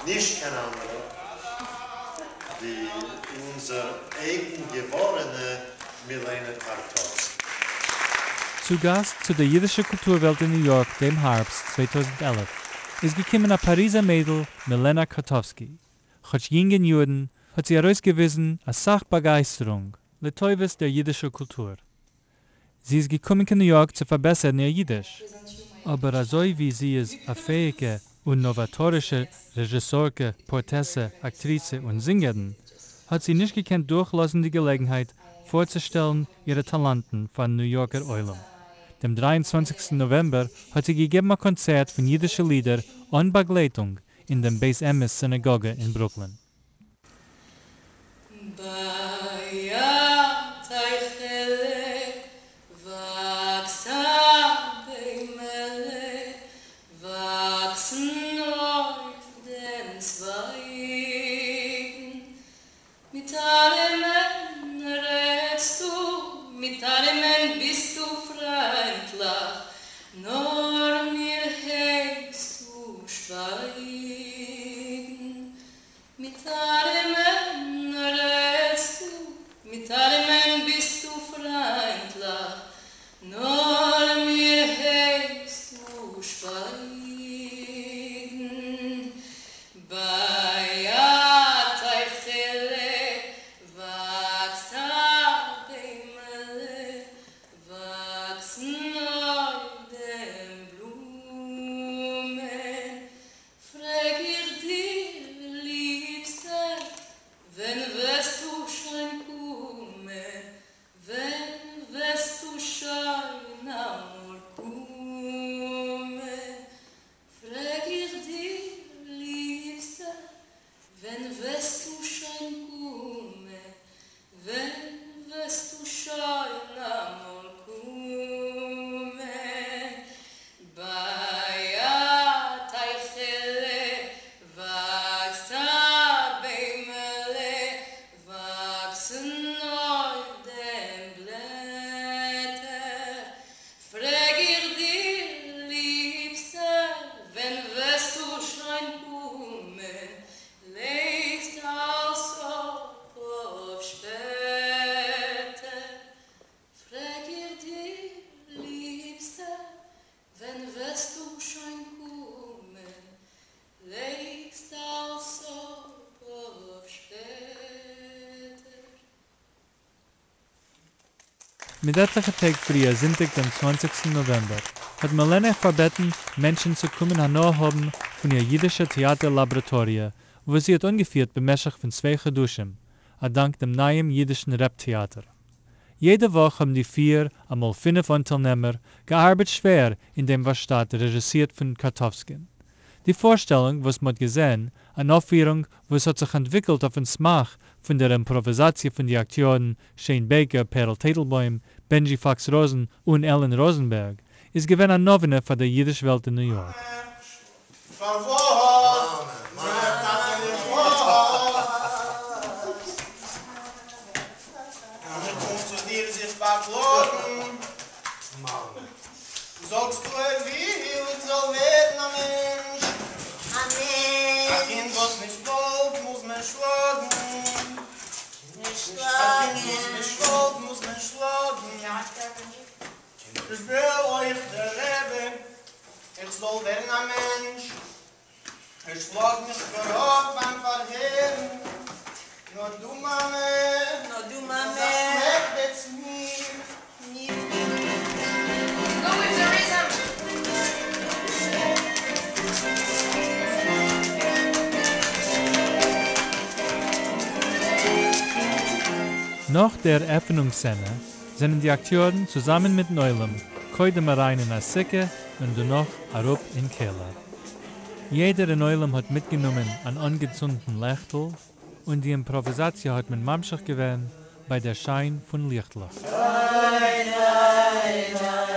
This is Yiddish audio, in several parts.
נישט קיין אנדערע ווי אונזער אייגן געווארענע מילענע קארטאווסקי. צוגאסט צו דער יידישער קולטור-וועלט אין ניו-יארק דעם הארבסט 2011 איז געקומען א פאריזער מיידל מילענא קארטאווסקי. כאטש יונג אין יארן, האט זי ארויסגעוויזן א סך באגייסטערונג לטובת דער יידישער קולטור. זי איז געקומען קיין ניו יארק צו פארבעסערן איר יידיש. אבער אזוי ווי זי איז א פעאיגע און נאוואטארישע רעזשיסארקע, פאעטעסע, אקטריסע און זינגערין, האט זי נישט געקענט דורכלאזן די געלעגנהייט פארצושטעלן אירע טאלאנטן פארן ניו יארקער עולם. דעם 23סטן נאוועמבער האט זי געגעבן א קאנצערט פון יידישע לידער אן באגלייטונג אין דעם בית אמת סינאגאגע אין ברוקלין. בײַ אַ טײַכעלע וואַקסט אַ ביימעלע, וואַקסן אויף דעם צווײַגן. מיט אַלעמען רעדסטו, מיט אַלעמען ביסטו פֿרײַנטלעך, נאָר מיר הייסטו שווײַגן. מיט אַלעמען רעדסטו, מיט אַלעמען ביסטו פֿרײַנטלעך, נאָר מיר הייסטו שווײַגן. בײַ אַ טײַכעלע וואַקסט אַ ביימעלע, וואַקסן אויף דעם בלומען. פֿרעג איך דיר, ליבסטער, ווען וועסטו שוין קומען? ווען וועסטו שוין אַמאָל קומען? פֿרעג איך דיר, ליבסטער, ווען וועסטו שוין קומען? ווען וועסטו שוין אַמאָל קומען? בײַ אַ טײַכעלע וואַקסט אַ ביימעלע, וואַקסן אויף דעם בלעטער. פֿרעג איך דיר, ליבסטער, ווען וועסטו שוין קומען? לייגסט אַלץ אָפּ אויף שפּעטער. פֿרעג איך דיר, ליבסטער, ווען וועסטו שוין קומען? לייגסט אַלץ אָפּ אויף שפּעטער. מיט עטליכע טעג פריער, זונטאג דעם 20סטן נאוועמבער, האט מילענע פארבעטן מענטשן צו קומען הנאה האבן פון איר יידישער טעאטער-לאבאראטאריע, וואס זי האט אנגעפירט במשך פון 2 חדשים, א דאנק דעם נייעם יידישן רעפ-טעאטער. יעדע וואך האבן די פיר, אמאל פינף אנטיילנעמער, געארבעט שווער אין דעם ווארשטאט רעזשיסירט פון קארטאווסקין. די פארשטעלונג, וואס מ'האט געזען, אן אויפפירונג, וואס האט זיך אנטוויקלט אויפן סמך פון דער אימפראוויזאציע פון די אקטיארן שיין בייקער, פערל טייטלבוים, בענדזשי פאקס ראזן און עלען ראזנבערג, איז געווען א נאווינע פאר דער יידיש וועלט אין ניו יארק. פֿאַרוואָס טאַטע וואָס? איך קום צו דיר זיך באַקלאָגן. זאָגסטו, ער וויל, איך זאָל ווערן אַ מענטש. אַ קינד וואָס נישט פֿאָלגט, מוז מען שלאָגן. אַ קינד וואָס נישט פֿאָלגט, מוז מען שלאָגן. איך וויל אויך דער רבי, איך זאָל ווערן אַ מענטש. ער שלאָגט מיך גאָר אָפּ ביים פֿאַרהערן. נאָר דו, מאַמע, נאָר דו, מאַמע, אַזאַ שלעכטע צו מיר. Go with the rhythm. נאך דער עפענונגס-סצענע זענען די אקטיארן צוזאמען מיטן עולם קודם אריין אין א סוכה און דערנאך אראפ אין קעלער. יעדער אין עולם האט מיטגענומען אן אנגעצונדן לעכטל און די אימפראוויזאציע האט מען ממשיך געווען ביי דער שיין פון ליכטלעך. איי, איי, איי, איי,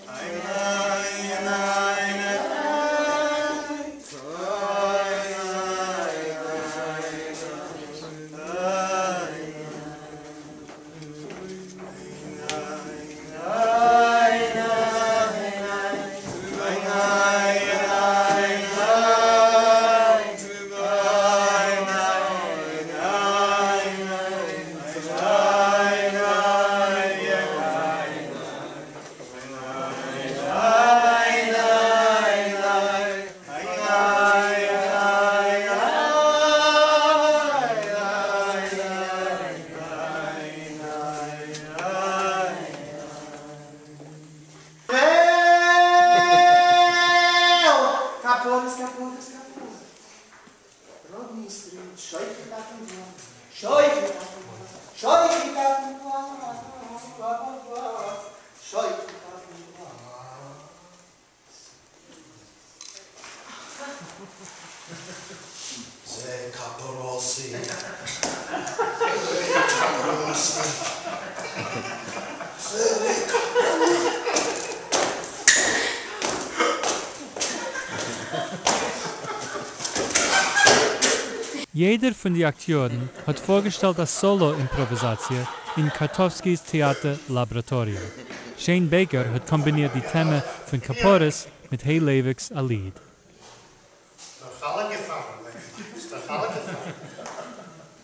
איי, איי, איי, איי, איי, איי. כפרות, כפרות, כפרות. ראדני סטריט, שוחט אויפן פלאץ, שוחט אויפן פלאץ, שוחט אויפן פלאץ, שוחט אויפן פלאץ. זה כפרוסי. כפרוסי. זה כפרוסי. יעדער פֿון די אַקטיאָרן האָט פֿאָרגעשטעלט אַ סאָלאָ-אימפּראָוויזאַציע אין קאַרטאָווסקיס טעאַטער-לאַבאָראַטאָריע. שיין בייקער האָט קאָמבינירט די טעמע פֿון כּפּרות מיט ה' לייוויקס אַ ליד. דורך אלע געפארן, לעבן, דורך אלע געפארן,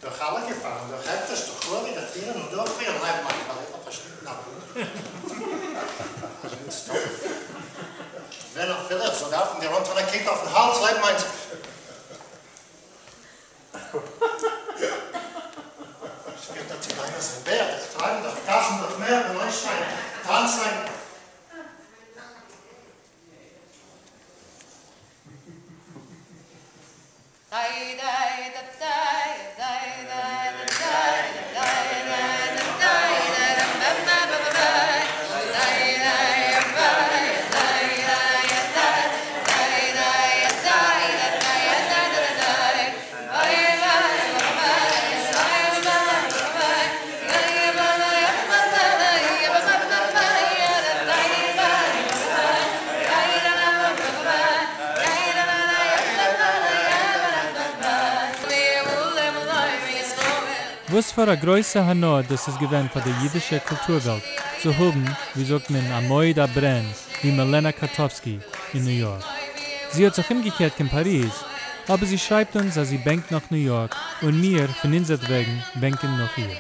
דורך אלע געפארן, דורך הקדש, דורך חורבן, דורך פירן און דורכפירן, לעבן מיין, ווייל איך האב פארשניטן א בוך. אזוינס טאג. ווען אפילו איך זאל דארפן דיר אנטון א קייט אויפן האלז, לעבן מיינס. עס פירט א ציגיינער זיין בערד, דורך טרייבן, דורך גאסן, דורך מערק און אויסשרייען, טאנצן. וואָס פֿאַר אַ גרויסע הנאה דאָס איז געווען פֿאַר דער ייִדישער קולטור-וועלט צו האָבן, ווי זאָגט מען, אַ מויד אַ ברען, ווי מילענאַ קאַרטאָווסקי אין ניו-יאָרק. זי האָט זיך אומגעקערט קיין פּאַריז, אָבער זי שרײַבט אונדז, אַז זי בענקט נאָך ניו-יאָרק, און מיר, פֿון אונדזערטוועגן, בענקען נאָך איר.